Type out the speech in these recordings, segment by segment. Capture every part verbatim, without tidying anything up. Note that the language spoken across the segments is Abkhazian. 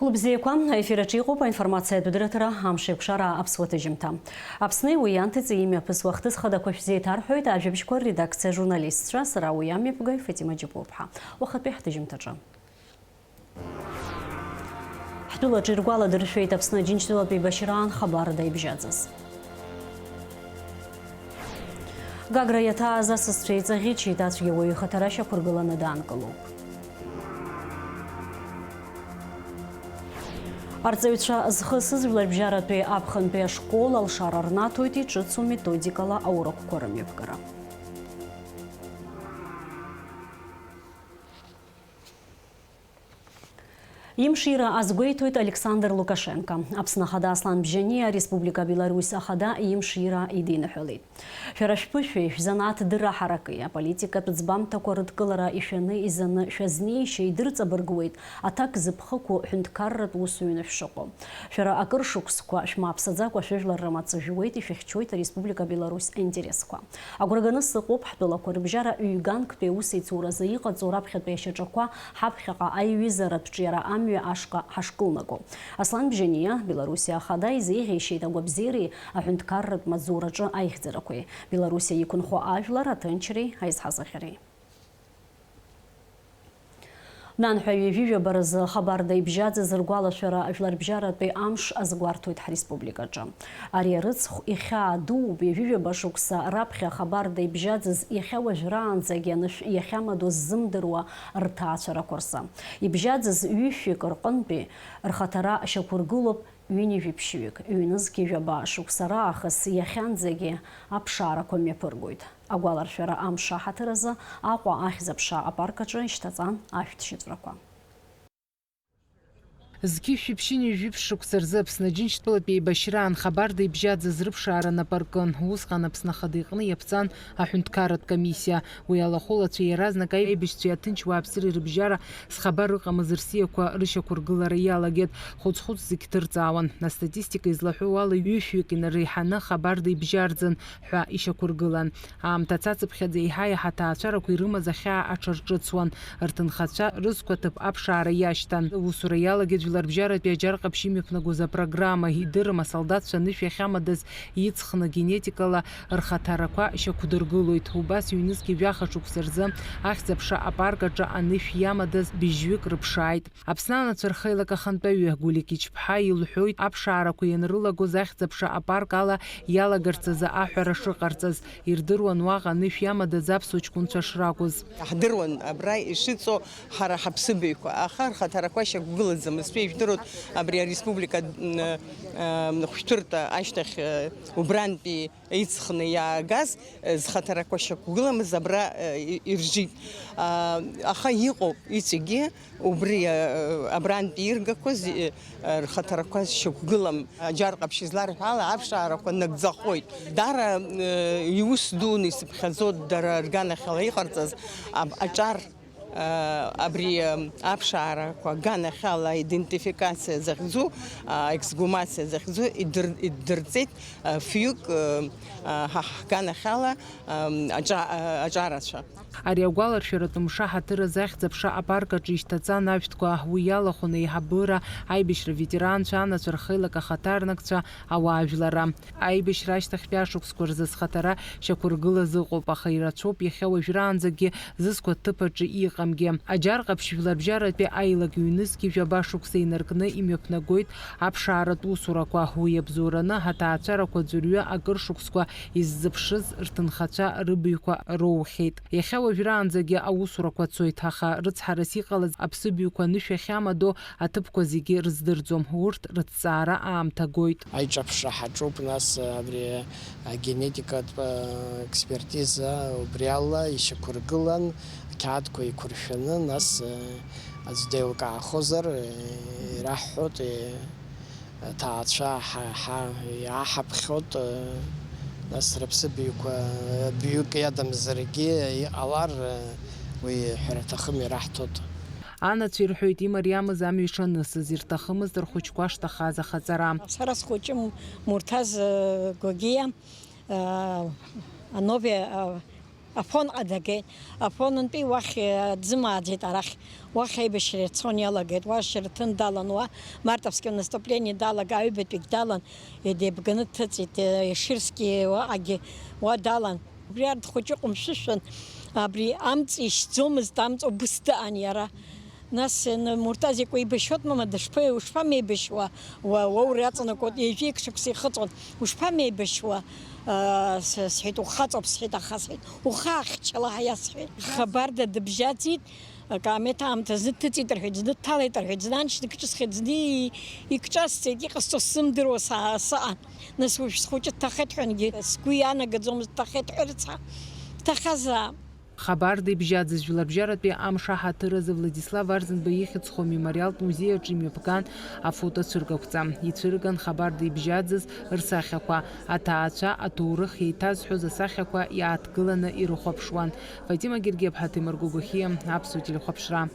Хәылбзиақәа, аефир аҿы иҟоуп аинформациатә дырраҭара, амш еиқәшара аԥсуа ҭыжьымҭа. Аԥсни уи ианҭыҵи имҩаԥысуа ахҭыс хадақәа шәзеиҭарҳәоит ажәабжьқәа рредакциа ажурналистцәа, сара уи амҩаԥгаҩ Фатима Џьапуаԥҳа. Уахатәи ҳҭыжьымҭаҿы. Ҳтәылаҿы иргәаладыршәеит Аԥсны Аџьынџьтәылатә еибашьраан хабарда ибжьаӡыз. Гагра иаҭааз асасцәа еиҵаӷьычеит, ацәгьа уаҩы ихаҭара шьақәыргыланы даанкылоуп. Арҵаҩцәа зхы сызжәлар бжьаратәи аԥхынтәи ашкол алшара рнаҭоит иҿыцу методикала аурокқәа рымҩаԥгара. Имшира азгәеиҭоит Александр Лукашенко. Аԥсны Ахада Аслан Бжьаниа, Республика Беларусь Ахада имшира идиныҳәалеит. Шәара шәԥышәеи шәзанааҭ дырра ҳараки аполитикатә ӡбамҭақәа рыдкылара ишәаны изаны шәазнеишьа идырҵабыргуеит аҭак зыԥхықәу ҳәынҭқарратә усуҩны шәшыҟоу. Шәара акыр шықәсқәа шәмааԥсаӡакәа шәыжәлар рымаҵ жәуеит, ишәыхьчоит Ареспублика Беларусь аинтересқәа. Агәра ганы сыҟоуп, ҳтәылақәа рыбжьара ҩганктәи аусеицуразы иҟаҵоу раԥхьатәи ашьаҿақәа ҳаԥхьаҟа аиҩызаратә ҿиара амҩа ашҟа ҳашкылнаго. Аслан Бжьаниа, Белоруссиа Ахада, изеиӷьеишьеит агәабзиареи аҳәынҭқарратә маҵзураҿы аихьӡарақәеи, Белоруссиа иқәынхо ажәлар аҭынчреи аизҳазыӷьареи. Нанҳәа ҩажәижәаба рзы хабарда ибжьаӡыз ргәалашәара жәларбжьаратәи амш азгәарҭоит ҳреспубликаҿы. Ари арыцхә ихьаа дууп, ҩажәижәаба шықәса раԥхьа хабарда ибжьаӡыз иахьа уажәраанӡагьы анышә иахьамадоу ззымдыруа рҭаацәарақәа рзы. Ибжьаӡыз ҩышәҩык рҟынтәи рхаҭара шьақәыргылоуп ҩынҩажәи ԥшьҩык, ҩнызқьи жәаба шықәса раахыс иахьанӡагьы аԥшаарақәа мҩаԥыргоит. Агәаларшәара амш аҳаҭыр азы Аҟәа ахьӡ-аԥша апарк аҿы ишьҭаҵан ашәҭшьыҵәрақәа. Зқьышәи ԥшьынҩажәи жәиԥшь шықәса рзы Аԥсны Аџьынџьтәылатә еибашьраан хабарда ибжьаӡыз рыԥшаара нап аркын. Усҟан Аԥсны Ахада иҟны иаԥҵан аҳәынҭқарратә комиссиа. Уи алахәылацәа иаразнак аибашьцәеи аҭынч уааԥсыреи рыбжьара зхабар ыҟамыз рсиақәа рышьақәыргылара иалагеит. Хәыц-хәыц зегь ҭырҵаауан. Астатистика излаҳәо ала, ҩышәҩык инареиҳаны хабарда ибжьарӡын ҳәа ишьақәыргылан. Аамҭа цацыԥхьаӡа еиҳа-еиҳа аҭаацәарақәа ирымаз ахьаа аҽарҿыцуан. Рҭынхацәа рызқәа ҭыԥ аԥшаара иашьҭан. Аусура иалагеит жәларбжьаратәи аџьар ҟаԥшь имҩаԥнагоз апрограмма. Идырым, асолдаҭцәа анышә иахьамадаз иҵхны генетикала рхаҭарақәа шьақәдыргылоит. Убас ҩнызқьи жәаха шықәса рзы ахьӡ-аԥша апарк аҿы анышә иамадаз быжьҩык рыԥшааит. Аԥсны анацәа рхеилак ахантәаҩы Гулик Ичԥҳа илҳәоит, аԥшаарақәа ианрылагоз ахьӡ-аԥша апарк ала иалагарц азы аҳәара шыҟарҵаз, ирдыруан уаҟа анышә иамадаз аԥсуа ҷкәынцәа шракәыз. Ҳдыруан абра ишыҵоу ҳара ҳаԥсыбаҩқәа, аха рхаҭарақәа шьақәгылаӡамызт. Ижәдыруеит абри ареспублика, м, м, хәшәтәырҭа ашьҭахь, м, убрантәи иҵхны иаагаз, э, зхаҭарақәа шьақәгыламыз абра, э, и-, иржит. А, аха иҟоуп иҵегьы убри, э, абрантәи иргақәаз, э, рхаҭарақәа шьақәгылам. Аџьар ҟаԥшь изларҳәо ала, аԥшаарақәа нагӡахоит. Дара, э, иус дуны исыԥхьаӡоит дара рганахьала иҟарҵаз аб-, аҿар. Абри аԥшаарақәа аганахьала идентификациа захьӡу, аексгумациа захьӡу идыр-, иддырҵеит фҩык ҳа ҳганахьала аҿа-, аҿарацәа. Ари агәаларшәаратә мшы аҳаҭыр азы ахьӡ-аԥша апарк аҿы ишьҭаҵан ашәҭқәа, уи иалахәын аиҳабыра, аибашьра ветеранцәа, анацәа рхеилак ахаҭарнакцәа, ауаажәларра. Аибашьра ашьҭахьтәи ашықәсқәа рзы зхаҭара шьақәыргылаз ыҟоуп, аха ирацәоуп иахьа уажәраанӡагьы зызқәа ҭыԥ аҿы иҟамгьы. Аџьар ҟаԥшь жәларбжьаратәи аилак ҩнызқьи жәаба шықәса инаркны имҩаԥнагоит аԥшааратә усурақәа. Уи иабзоураны ҳаҭаацәарақәа ӡәырҩы акыр шықәсқәа иззыԥшыз рҭынхацәа рыбаҩқәа роухьеит. Иахьа уажәраанӡагьы аусурақәа цоит, аха рыцҳарас иҟалаз аԥсыбаҩқәа анышә иахьамадоу аҭыԥқәа зегьы рыздырӡом, урҭ рыҭҵаара аамҭа гоит. Аиҿаԥшра ҳаҿуп, нас, абри агенетикатә, а, експертиза убри ала ишьақәыргылан, ақьаадқәа еиқәыршәаны, нас, а, аӡә деилкаахозар, а, ираҳҳәоит, а, аҭаацәа ҳа, ҳа, иааҳаԥхьоит, а, нас рыԥсыбаҩқәа, а, бҩык иадамзаргьы иҟалар, а, уи ҳәара аҭахым, ираҳҭоит. Анацәа ирҳәоит, имариамыз амҩа ишанысыз, ирҭахымызт рхәыҷқәа шҭахаз ахаҵара. Сара схәыҷы М-, Мурҭаз, э, Гогиа, э, Ановиа, э, Афон ҟадагеит. Афонынтәи уахь, э, дзымааӡеит арахь. Уахь аибашьра ицон иалагеит. Уа Шьараҭын далан, уа Мартовски наступление далага, аҩбатәигь далан, идеибганы дҭыҵит, э, Еширски уаҟагьы уа далан. Убри арҭ хәыҷы ҟәымшәышәын, абри амҵ ишьӡомызт, амҵ убыс даан иара. Нас, э, Муртаз икәа еибашьуа, мама, дышԥа-, ушԥамеибашьуа? Уа, уа уара иаҵанакуа, ҩажәеик шықәса ихыҵуан. Ушԥамеибашьуа? Э, с-, сҳәеит, ухаҵоуп, сҳәеит, аха, сҳәеит, ухы ахьчала ҳәа иасҳәеит. Хабарда дыбжьаӡит, акаамеҭ аамҭа зны дҭыҵит рҳәеит, зны дҭалеит рҳәеит, зны аншьнак ҿысхит, зны и-, икҿасҵеит, иҟасҵо сзымдыруа са-, сыҟан. Нас уажә схәыҷы дҭахеит ҳәангьы сгәы иаанагаӡомызт, дҭахеит ҳәа рыцҳа, дҭахазаап. Хабарда ибжьаӡыз жәларбжьаратәи амш аҳаҭыр азы Владислав Арӡынба ихьӡ зху амемориалтә музеи аҿы имҩаԥган афотоцәыргақәҵа. Ицәырган Хабарда ибжьаӡыз рсахьақәа, аҭаацәа, аҭоурых еиҭазҳәоз асахьақәа иааҭгыланы ирыхәаԥшуан. Фатима Гергиаԥҳа, Ҭемыр Гогохиа, Аԥсуа телехәаԥшра.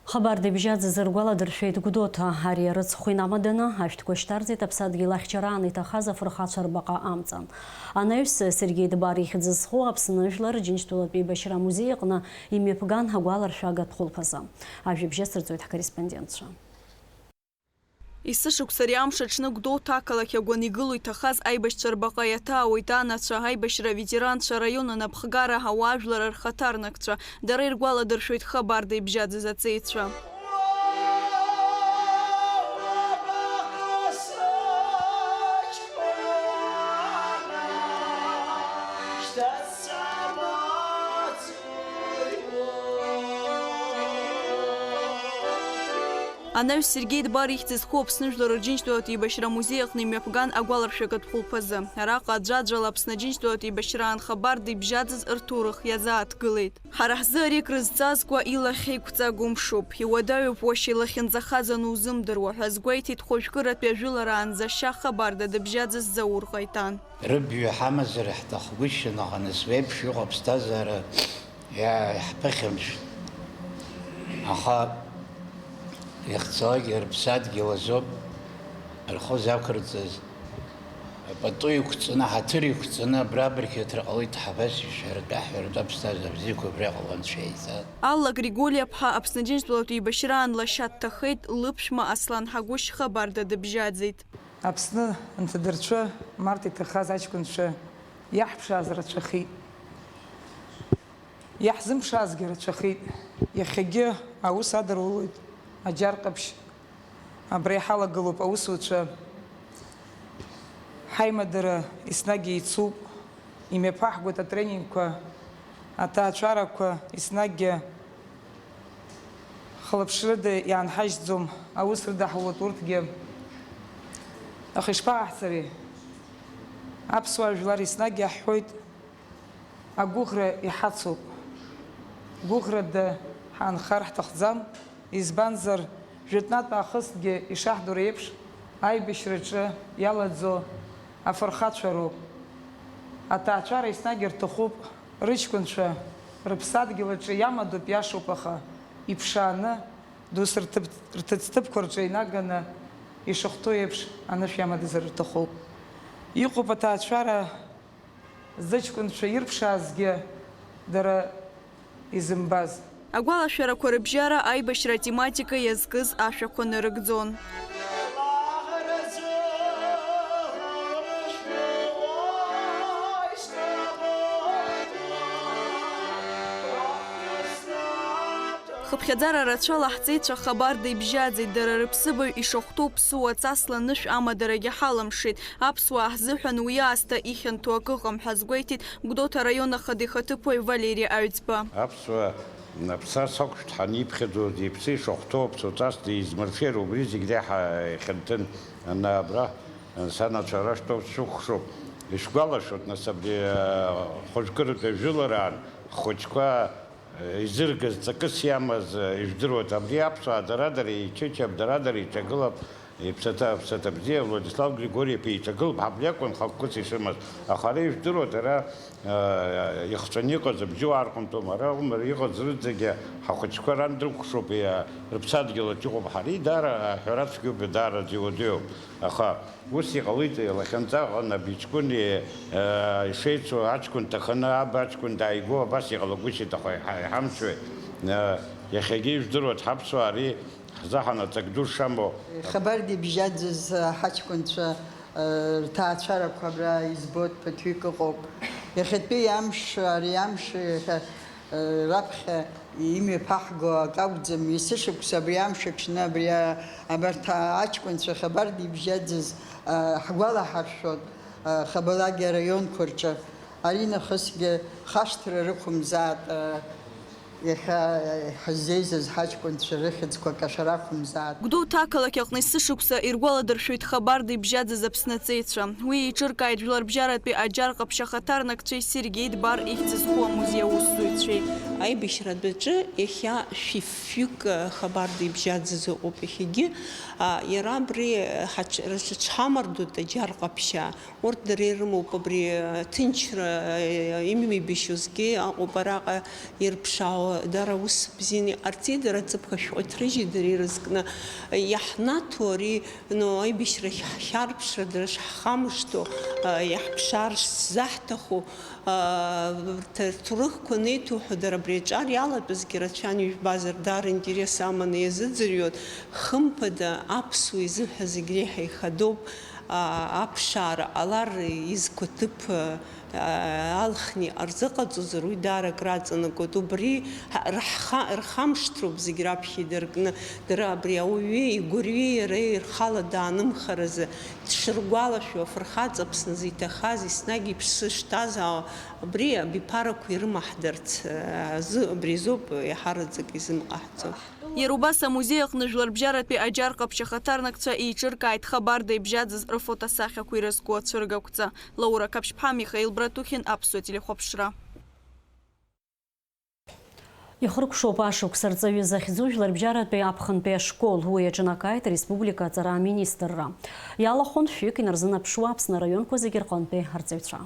Хабарда ибжьаӡыз ргәаладыршәеит Гәдоуҭа. Ари арыцхә инамаданы ашәҭқәа шьҭарҵеит аԥсадгьыл ахьчараан иҭахаз афырхацәа рбаҟа амҵан. Анаҩс Сергеи Дбар ихьӡ зху Аԥсны Жәлар Рџьынџьтәылатә еибашьра амузеи аҟны имҩаԥган агәаларшәагатә хәылԥазы. Ажәабжь ацырҵоит ҳкорреспондентцәа. Есышықәса ари амш аҽны Гәдоуҭа ақалақь агәаны игылоу иҭахаз аибашьцәа рбаҟа иаҭаауеит анацәа, аибашьра аветеранцәа, араион анапхгара, ауаажәлар рхаҭарнакцәа. Дара иргәаладыршәоит Хабарда ибжьаӡыз аҵеицәа. Анаҩс Сергеи Дбар ихьӡ зху Аԥсны Жәлар Рџьынџьтәылатә еибашьра амузеи аҟны имҩаԥган агәаларшәагатә хәылԥазы. Араҟа аӡәаӡәала Аԥсны Аџьынџьтәылатә еибашьраан Хабарда ибжьаӡыз рҭоурых иазааҭгылеит. Ҳара ҳзы ари крызҵазкуа илахь еиқәҵагоу мшуп. Иуадаҩуп уашьа илахьынҵахаз анузымдыруа ҳәа азгәеиҭеит хәажәкыратәи ажәылараанӡа ашьа Хабарда дыбжьаӡыз Заур Ҟаитан. Рыбаҩ ҳамазар ҳҭахгәышьан, аха нас уеиԥш иҟоу аԥсҭазаара иа-, иаҳԥыхьамшәт. Аха иахьцалакгьы рыԥсадгьыл азоуп рхы зақәырҵаз. Пату иқәҵаны, ҳаҭыр иқәҵаны, абра абырқьаҭра ҟалеит, ҳабас ишәҳәаратәы, ҳҳәаратәы аԥсҭазаара бзиақәа абриаҟара анцәа иаиҵаз. Алла Григориаԥҳа Аԥсны Аџьынџьтәылатәи еибашьраан лашьа дҭахеит, лыԥшәма Аслан Ҳагәышь Хабарда дыбжьаӡит. Аԥсны анҭадырцәы март иҭахаз аҷкәынцәа иаҳԥшааз рацәахеит. Иаҳзымԥшаазгьы рацәахеит. Иахьагьы аус адырулоит аџьар ҟаԥшь. Абра иҳалагылоуп аусуцәа. Ҳаимадара еснагь еицуп. Имҩаԥаҳгоит атренингқәа, аҭаацәарақәа, еснагьгьы хылаԥшрыда иаанҳажьӡом, аус рыдаҳулоит урҭгьы. Аха ишԥаҟаҳҵари? Аԥсуаа жәлар еснагь иаҳҳәоит, агәыӷра иҳацуп. Гәыӷрада ҳаанхар ҳҭахӡам, избанзар, жәытәнатә аахысгьы ишаҳдыруа еиԥш, аибашьраҿы иалаӡо афырхацәа роуп. Аҭаацәара еснагь рҭахуп, рыҷкәынцәа рыԥсадгьыл аҿы иамадоуп, иашоуп, аха иԥшааны, дус рҭыԥ-, рҭыӡҭыԥқәа рҿы инаганы ишахәҭоу еиԥш анышә иамадазар рҭахуп. Иҟоуп аҭаацәара зыҷкәынцәа ирԥшаазгьы дара изымбаз. Агәалашәарақәа рыбжьара аибашьра атематика иазкыз ашәақәа нарыгӡон. Хыԥхьаӡара рацәала ҳҵеицәа Хабарда ибжьаӡит, дара рыԥсыбаҩ ишахәҭоу ԥсуа ҵасла анышә амадарагьы ҳалымшеит. Аԥсуаа ҳзыҳәан уи аасҭа ихьанҭоу акы ыҟам ҳәа азгәеиҭеит Гәдоуҭа араион ахада ихаҭыԥуаҩ Валери Аҩӡба. Аԥсуаа, аԥсра сақәшәт ҳанипхьаӡоз, иԥсы ишахәҭоу аԥсуа ҵас дизмыршәеир, убри зегь реиҳа ихьанҭын. Ана абра санацәа рашҭоуп, сшәыхәшоуп. Ишәгәалашәоит, нас, абри, а, хәыҷкыратәи ажәылараан ҳхәыҷқәа изыргаз ҵакыс иамаз, ижәдыруеит, абри аԥсуаа дара-дара еичычап, дара-дара еиҿагылап, Иԥсаҭа, аԥсаҭа бзиа Владислав Григори-иԥа иҿагылп ҳәа акәын хықәкыс ишымаз, аха ара ижәдыруеит, ара, э, ихҵәаны иҟаз абжьуаа рҟынтәоума, ара акәым, ара иҟаз рыӡәӡәагьы ҳахәыҷқәа ран дрыкәхшоуп, иа-, рыԥсадгьыл аҿы иҟоуп, ҳара даара аҳәара цәгьоуп, даараӡа иуадаҩуп. Аха ус иҟалеит, лахьынҵа аҟны абиҷкәыни, э, ишеицу аҷкәын дҭаханы аб аҷкәын дааигәоу абас иҟалагәышьеит, аха иҳа-, иҳамчуеи, э, иахьагьы ижәдыруеит, ҳаԥсуаа ари ҳзаҳанаҵак ду шамоу. Хабарда ибжьаӡыз ҳаҷкәынцәа, э, рҭаацәарақәа абра избоит, ԥыҭҩык ыҟоуп. Иахьатәи амш, ари амш, иахьа, э, раԥхьа имҩаԥаҳго акы акәӡам. Есышықәса абри амш аҽны абри, а, абарҭ аҷкәынцәа Хабарда ибжьаӡыз, э, ҳгәалаҳаршәоит, э, Хабалагьа араионқәа рҿы. Аринахысгьы хашҭра рықәымзааит, э, Иахьа ҳаззеизаз ҳаҷкәынцәа рыхьӡқәа кашәара ақәымзааит. Гәдоуҭа ақалақь аҟны есышықәса иргәаладыршәоит Хабарда ибжьаӡыз Аԥсны аҵеицәа. Уи еиҿыркааит Жәларбжьаратәи аџьар ҟаԥшь ахаҭарнакцәеи Сергеи Дбар ихьӡ зху амузеи аусзуҩцәеи. Аибашьратә аҿы иахьа шәи фҩык Хабарда ибжьаӡыз ыҟоуп иахьагьы. А, иара абри ҳаҽ-, рыҽҳамардоит аџьар ҟаԥшьаа. Урҭ дара ирымоуп абри аҭынчра, имҩеибашьозгьы ыҟоуп араҟа ирԥшаауа, дара аус бзианы иҟарҵеит, дара аҵыԥх ашәҟәы иҭрыжьит, дара ирызкны иаҳнаҭо ари, ну, аибашьрахь ҳхьарԥшра, дара шҳхамышҭуа, иаҳԥшаар шзаҳҭаху, ҭ-, ҭоурыхқәа анеиҭоуҳәо, дара абри аҿар иалатәазгьы рацәан, ижәбазар, даара интерес аманы иазыӡырҩуан, хымԥада аԥсуа изыҳәа зегь реиҳа ихадоуп. А, аԥшаара ҟалар изқәа ҭыԥ, а, алхны иҟарҵозар, уи даара акраҵанакуеит. Убри ҳа-, рҳха-, рхамышҭроуп зегь раԥхьа идыркны. Дара абри ауаҩы игәырҩеи иареи ирхала даанымхаразы дшыргәалашәо, афырхаҵа Аԥсны зиҭахаз, еснагь иԥсы шҭаз, а, абри абиԥарақәа ирымаҳдарц, а, азы, абри азоуп иаҳараӡак изымҟаҳҵо. Иара убас амузеи аҟны жәларбжьаратәи аџьар ҟаԥшь ахаҭарнакцәа еиҿыркааит Хабарда ибжьаӡыз рфотосахьақәа ирызку ацәыргақәҵа. Лаура Қаԥшьԥҳа, Михаил Братухин, Аԥсуа телехәаԥшра. Ихыркәшоуп ашықәс арҵаҩы захьӡу жәларбжьаратәи аԥхынтәи ашкол. Уи аҿынакааит ареспублика аҵара аминистрра. Иалахәын шәҩык инарзынаԥшуа Аԥсны араионқәа зегьы рҟынтәи арҵаҩцәа.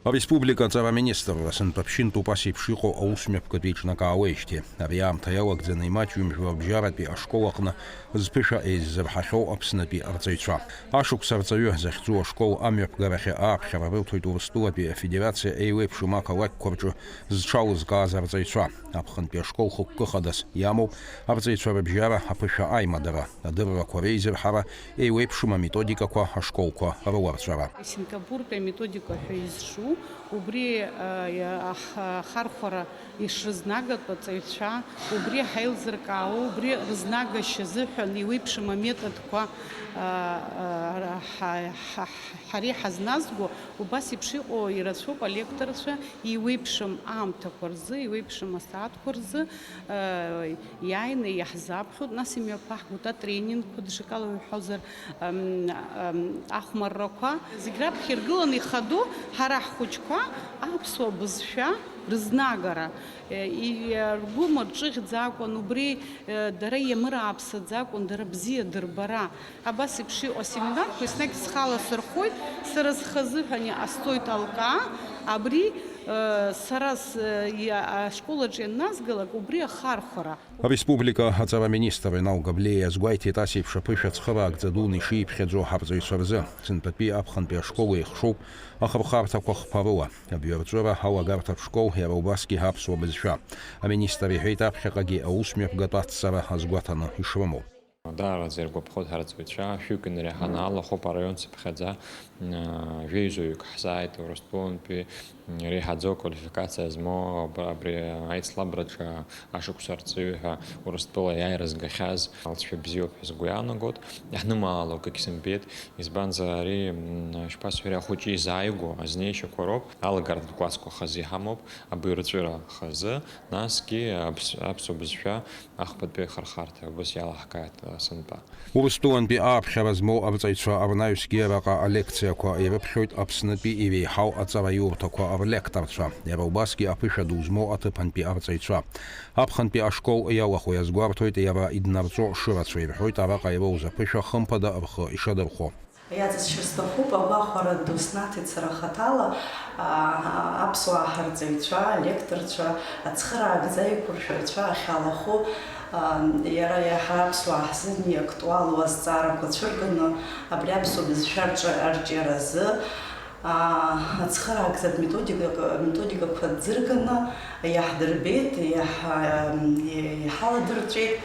Ареспублика аҵара аминистрра сынтәа ԥшьынтәуп ас еиԥш иҟоу аусмҩаԥгатә еиҿнакаауеижьҭеи. Ари аамҭа иалагӡаны имаҷҩым жәларбжьаратәи ашкол аҟны зԥышәа еиззырҳахьоу Аԥснытәи арҵаҩцәа. Ашықәс арҵаҩы захьӡу ашкол амҩаԥгарахьы ааԥхьара рырҭоит Урыстәылатәи Афедерациа еиуеиԥшым ақалақьқәа рҿы зҽалызкааз арҵаҩцәа. Аԥхынтәи ашкол хықәкы хадас иамоуп арҵаҩцәа рыбжьара аԥышәа аимадара, адыррақәа реизырҳара, еиуеиԥшым аметодикақәа ашколқәа рыларҵәара. Сингапуртәи аметодика ҳәа изҿу, убри, а, иа-, аҳ-, ахархәара ишрызнагатәу аҵаҩцәа, убри ҳаилзыркаауа, убри рызнагашьа азыҳәан еиуеиԥшым аметодқәа, а, а, ҳа-, ҳа-, ҳара иҳазназго, убас еиԥш иҟоу ирацәоуп алекторцәа, еиуеиԥшым аамҭақәа рзы, еиуеиԥшым асааҭқәа рзы, а, иааины иаҳзаԥхьоит, нас имҩаԥаҳгоит атренинг, даҽакала уҳәозар, ам, ам, ахәмаррақәа. Зегь раԥхьа иргыланы ихадоу ҳара ҳхәыҷқәа аԥсуа бызшәа рызнагара. Е, и, ргәы мырҿыӷьӡакәан, убри, е, дара иамырааԥсаӡакәан, дара бзиа дырбара. Абас еиԥш иҟоу асеминарқәа еснагь схала сырхоит, сара схазыҳәан иҟасҵоит алкаа, абри, э, сара с-, иа-, ашкол аҿы ианназгалак, убри ахархәара. Ареспублика аҵара аминистр Инал Габлиа иазгәеиҭеит ас еиԥш аԥышәа цхыраагӡа дуны ишиԥхьаӡо ҳарҵаҩцәа рзы. Сынтәатәи аԥхынтәи ашкол еихшоуп ахырхарҭақәа хԥа рыла, абҩарҵәыра, алагарҭатә школ, иара убасгьы аԥсуа бызшәа. Аминистр иҳәеит аԥхьаҟагьы аусмҩаԥгатә ацҵара азгәаҭаны ишрымоу. Даараӡа иргәаԥхоит ҳарҵаҩцәа, шәҩык инареиҳаны алахәуп араион цыԥхьаӡа, жәеизоҩык ҳзааит Урыстәылантәи, реиҳаӡоу аквалификациа змоу аб-, абри аицлабраҿы ашықәс арҵаҩы ҳәа Урыстәыла иааира згахьаз алҵшәа бзиоуп ҳәа сгәы иаанагоит. Иаҳнымаало акгьы сымбеит, избанзар ари, м, шԥасҳәари, ахәыҷы изааигәоу азнеишьақәа роуп, алагартә классқәа хазы иҳамоуп, абаҩрҵәыра хазы, насгьы аԥс-, аԥсуа бызшәа Ахԥатәи ахырхарҭа убас иалаҳкааит, а, сынтәа. Урыстәылантәи ааԥхьара змоу арҵаҩцәа рнаҩсгьы араҟа алекциақәа ирыԥхьоит Аԥснытәи иреиҳау аҵараиурҭақәа рлекторцәа, иара убасгьы аԥышәа ду змоу аҭыԥантәи арҵаҩцәа. Аԥхынтәи ашкол иалахәу иазгәарҭоит иара иднарҵәо шырацәа, ирҳәоит араҟа ироуз аԥышәа хымԥада рхы ишадырхәо. Иаҵасшьыр сҭахуп, агәахәара ду снаҭеит сара хаҭала, аа, аԥсуаа ҳарҵаҩцәа, алекторцәа, ацхыраагӡа аиқәыршәаҩцәа ахьалахәу, аа, иара иаҳа аԥсуаа ҳзын иактуалу азҵаарақәа цәырганы, абри аԥсуа бызшәа арҿиаразы, аа, ацхыраагӡатә методика, методикақәа ӡырганы иаҳдырбеит, иаҳ-, иҳаладырҵәеит.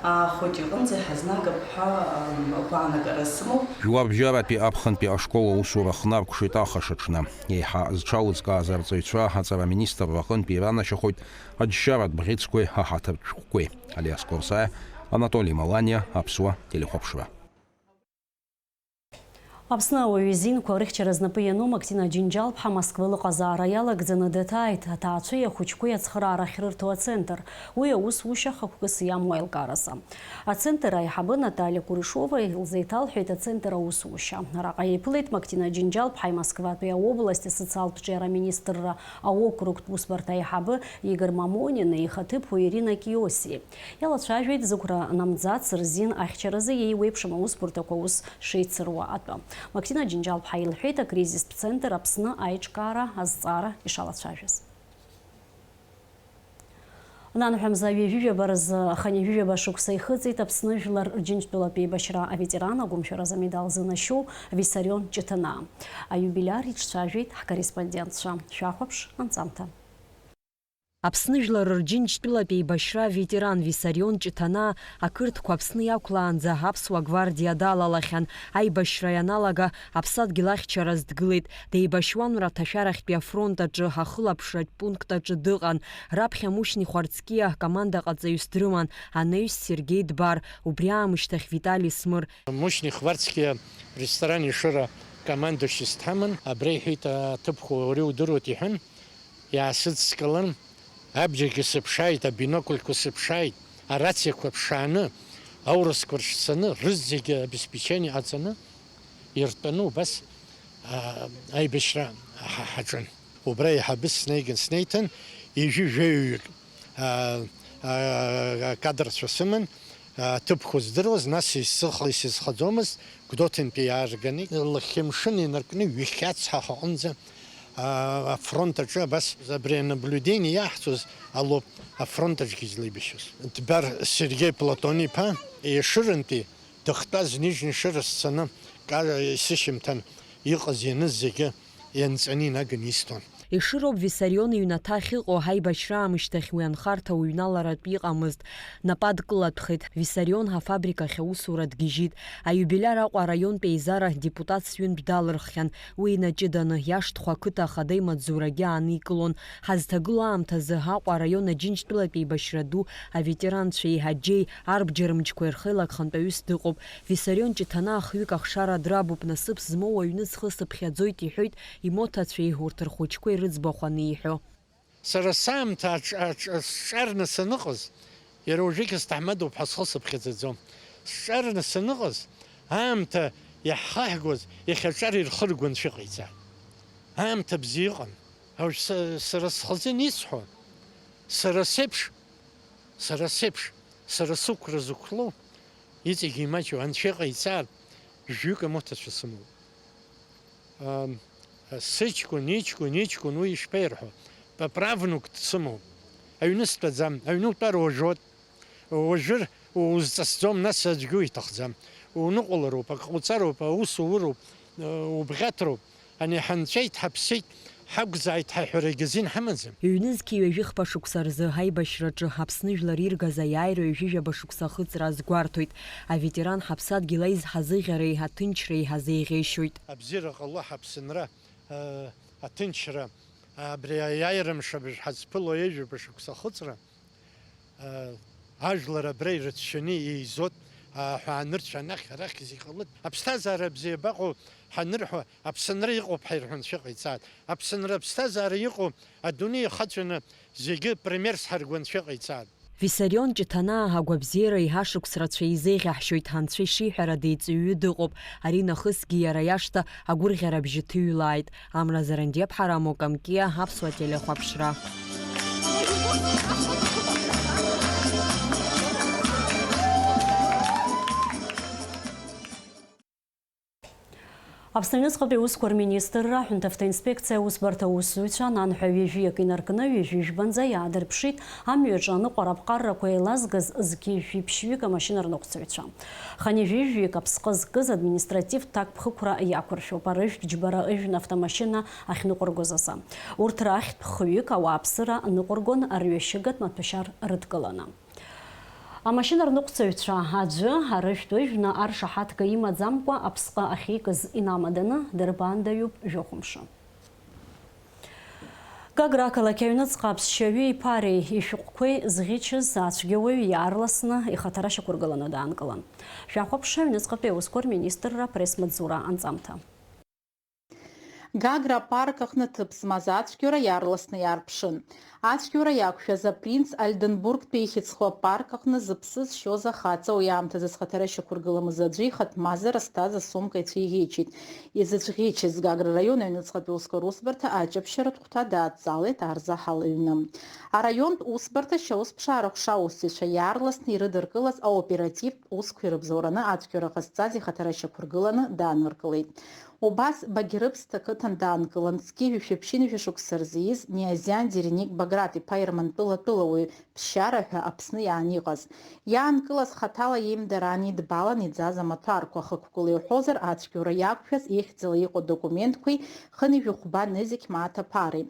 Ахәыҷ иҟынӡа иҳазнагап ҳәа, ам, агәаанагара сымоуп. Жәларбжьаратәи аԥхынтәи ашкол аусура хнаркәшеит ахашаҽны. Еиҳа зҽалызкааз арҵаҩцәа аҵара аминистрра аҟынтәи иранашьахоит аџьшьаратә бӷьыцқәеи аҳаҭыртә шәҟәқәеи. Алиас Корсаиа, Анатоли Маланиа, Аԥсуа телехәаԥшра. Аԥсны ауаҩы изинқәа рыхьчара знапы иану Мактина Џьынџьал-ԥҳа Москва лыҟазаара иалагӡаны даҭааит, аҭаацәеи ахәыҷқәеи ацхыраара ахьрырҭо ацентр. Уи аусушьа хықәкыс иамоу аилкааразы. Ацентр аиҳабы Наталиа Курышова илзеиҭалҳәеит ацентр аусушьа. Араҟа еиԥылеит Мактина Џьынџьал-ԥҳаи Москватәи аобласть асоциалтә ҿиара аминистрра аокругтә усбарҭа аиҳабы Игор Мамонини ихаҭыԥуаҩ Ирина Киоси. Иалацәажәеит зықәра намӡац рзин ахьчаразы еиуеиԥшым аусбарҭақәа аус шеицыруа атәы. Мактина Џьынџьал-ԥҳа илҳәеит акризистә центр Аԥсны аиҿкаара азҵаара ишалацәажәаз. Нанҳәа мза ҩажәижәаба рзы хынҩажәижәаба шықәса ихыҵит Аԥсны жәлар Рџьынџьтәылатә еибашьра аветеран агәымшәаразы амедал зынашьоу Виссарион Ҷыҭанаа. Аиубилиар иҿцәажәеит ҳкорреспондентцәа. Шәахәаԥш анҵамҭа. Аԥсны Жәлар Рџьынџьтәылатә еибашьра аветеран Виссарион Ҷыҭанаа ақырҭқәа Аԥсны иақәлаанӡа Аԥсуа гвардиа далалахьан. Аибашьра ианалага, аԥсадгьыл ахьчараз дгылеит. Деибашьуан Раҭашәарахьтәи афронт аҿы, ахылаԥшратә пункт аҿы дыҟан. Раԥхьа Мушьни Хәарцкиа командаҟаҵаҩыс дрыман, анаҩс Сергеи Дбар, убри аамышьҭахь Витали Смыр. Мушьни Хәарцкиа ресторан Ешыра командующийс дҳаман, абра иҳәеит аҭыԥқәа уара иудыруеит иҳәан. Иаасыдскылан, абџьаргьы сыԥшааит, абинокльқәа сыԥшааит, арациақәа ԥшааны, аурысқәа ршцаны, рызегьы обеспечение ҟаҵаны, иртәаны убас, аа, аибашьра ҳа-, ҳаҿын. Убра еиҳабыс снеиган, снеиҭан, ҩажәи жәаҩаҩык, аа, аа, акадрцәа сыман, аҭыԥқәа здыруаз, нас исыхла исызхаӡомызт, Гәдоуҭантәи иаарганы, лхьымшын инаркны ҩахьхьи ацҳа ҳаҟынӡа, аа, афронт аҿы абас абри анаблюдение иаҳҵоз алоуп, афронт аҿгьы излеибашьуаз. Дбар Сергеи Платон-иԥа Ешырантәи дыхтәаз Нижни Шыра сцаны, ка-, сышьамҭан иҟаз-ианыз зегьы ианҵаны инаганы исҭон. Ешыроуп Виссарион иҩнаҭа ахьыҟоу, ҳаибашьра аамышьҭахь уи анхарҭа уҩналаратә иҟамызт. Напы адкылатәхеит, Виссарион ҳафабрикахь аусура дгьежьит. Аиубилиар Аҟәа араионтә еизара депутатс ҩынтә далырххьан. Уи инаҷыданы, иашҭхәа ақыҭа ахада имаҵзурагьы ааникылон. Ҳазҭагылоу аамҭазы Аҟәа араион Аџьынџьтәылатә еибашьра ду аветеранцәеи аџьеи арбџьармџьқәеи рхеилак хантәаҩыс дыҟоуп. Виссарион Ҷыҭанаа хҩык ахшара драбуп, насыԥ змоу аҩны схы сыԥхьаӡоит, иҳәоит имоҭацәеи урҭ рхәыҷқәеи рыӡбахә аниҳәо. Сара саамҭа аҿ-, аҿ-, сҿарны саныҟаз, иара уажәыгь сҭаҳмадоуп ҳәа схы сыԥхьаӡаӡом. Сҿарны саныҟаз, аамҭа иаҳхаҳгоз иахьаҿар ирхырго анцәа иҟаиҵааит. Аамҭа бзиа ыҟан. Уажә са, сара схазын исҳәо, сара сеиԥш, сара сеиԥш, сара сықәра зықәлоу, иҵегь имаҷу анцәа иҟаиҵааит, жәҩык амоҭацәа сымоуп. Ам, сыҷкәын, иҷкәын, иҷкәын, уи ишԥаирҳәо? Поправнук дсымоуп. Аҩны стәаӡам, аҩны утәар уажәоит. Уажәыр узҵасӡом, нас аӡәгьы уиҭахӡам. Уныҟәалароуп, акҟауҵароуп, аус ууроуп, убӷьаҭроуп. Ани ҳанҵәеит, ҳаԥсит, ҳақәзааит ҳәа ҳәарагьы азин ҳамаӡам. Ҩнызқьи ҩажәи хԥа шықәса рзы аибашьраҿы Аԥсны жәлар иргаз аиааира ҩажәижәаба шықәса ахыҵра азгәарҭоит. Аветеран ҳаԥсадгьыл аизҳазыӷьареи аҭынчреи ҳазеиӷьеишьоит. Абзиара ҟало ҳаԥсынра, э, аҭынчра, абри аиааира мшабыжә ҳазԥыло ҩажәижәаба шықәса ахыҵра, э, ажәлар абра ирыцәшәаны еизоит, аҳәаанырцә анахь-арахь зегь ҟалоит. Аԥсҭазаара бзиа абаҟоу ҳанырҳәо, Аԥсынра иҟоуп ҳәа ирҳәо анцәа иҟаиҵааит. Аԥсынра аԥсҭазаара иҟоу адунеи ихаҵәаны зегьы примерс ҳарго анцәа иҟаиҵааит. Виссарион Ҷыҭанаа агәабзиара еиҳа шықәс рацәа изеиӷьаҳшьоит, анцәа ишиҳәара деиҵыҩҩы дыҟоуп. Ари нахысгьы иара иашҭа агәырӷьара абжьы ҭыҩлааит. Амра Зарандиаԥҳа, Рамо Камкиа, Аԥсуа телехәаԥшра. Аԥсны аҩныҵҟатәи аусқәа рминистрра аҳәынҭавтоинспекциа аусбарҭа аусзуҩцәа ананҳәа ҩажәиак инаркны ҩажәи жәбанӡа иаадырԥшит амҩаҿы аныҟәара аԥҟаррақәа еилазгаз зқьи жәшәи ԥшьҩык амашьына рныҟәцаҩцәа. Хынҩажәи жәаҩык аԥсҟы зкыз административтә ҭакԥхықәра иақәыршәоуп, арыжәтә џьбара ыжәны автомашьына ахьныҟәыргоз азы. Урҭ рахьтә хҩык ауааԥсыра ныҟәыргон арҩашьыгатә маҭәашьар рыдкыланы. Амашьына рныҟәцаҩцәа аӡәы арыжәтә ыжәны аршаҳаҭга имаӡамкәа аԥсҟы ахьикыз инамаданы дырбаандаҩуп жәохә мшы. Гагра ақалақь аҩныҵҟа аԥсшьаҩи иԥареи ишәҟәқәеи зӷьычыз ацәгьауаҩ иаарласны ихаҭара шьақәыргыланы даанкылан. Шәахәаԥш аҩныҵҟатәи аусқәа рминистрра апресс-маҵзура анҵамҭа. Гагра апарк аҟны ҭыԥ змаз ацәгьоура иаарласны иаарԥшын. Ацәгьоура иақәшәаз апринц Ольденбургтәи ихьӡ зху апарк аҟны зыԥсы зшьоз ахаҵа уи аамҭазы зхаҭара шьақәыргыламыз аӡәы ихатә мазара зҭаз асумка ицәиӷьычит. Изыцәӷьычыз Гагра араион аҩныҵҟатәи аусқәа русбарҭа аҷаԥшьаратә хәҭа даадҵалеит арзаҳал аҩны. Араионтә усбарҭа ашьаусԥшаара аҟәша аусзуҩцәа иаарласны ирыдыркылаз аоперативтә усқәа ирыбзоураны ацәгьоура ҟазҵаз ихаҭара шьақәыргыланы дааныркылеит. Убас Багьрыԥсҭа қыҭан даанкылан, зқьи жәшәи ԥшьынҩажәи шықәса рзы ииз Ниазиан Дереник Баграт-иԥа Ермантәыла атәылауаҩ ԥсшьара ҳәа Аԥсны иаан иҟаз. Иаанкылаз хаҭала иеимдараан идбалан иӡаз амаҭәарқәа, хықәкыла иуҳәозар, ацәгьоура иақәшәаз ихьӡала иҟоу адокументқәеи хынҩажәи хәба нызқь мааҭ аԥареи.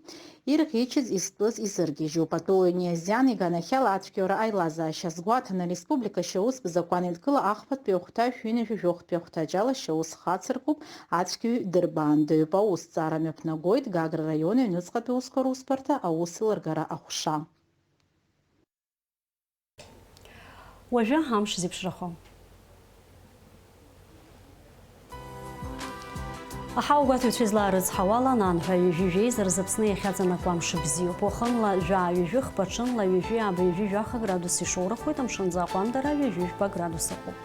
Ирӷьычыз изтәыз изыргьежьуп. Атәылауаҩ Ниазиан иганахьала ацәгьоура аилазаашьа азгәаҭаны, ареспублика ашьаустә закәан еидкыла ахԥатәи ахәҭа, шәи ҩынҩажәи жәохәтәи ахәҭаҷ ала ашьаус хацыркуп, ацәгьаҩ дырбаандаҩуп. Аусҭҵаара мҩаԥнагоит Гагра араион аҩныҵҟатәи аусқәа русбарҭа аусеилыргара аҟәша. Уажәы амш зеиԥшрахо. Аҳауагәаҭаҩцәа излаарыцҳауала, ананҳәа ҩажәи жәеиза рзы Аԥсны иахьаҵанакуа амш бзиоуп. Уахынла жәаа ҩажәи хԥа, ҽынла ҩажәи ааба, ҩажәи жәаха градус ишоурахоит, амшынӡы аҟәандара ҩажәи жәба градус ыҟоуп.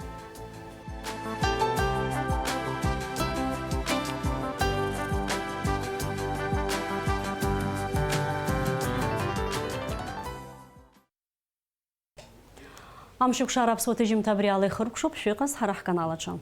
Амшықәшара аԥсуа ҭыжьымҭа абри ала ихыркәшоуп, шәыҟаз ҳара ҳканал аҿы.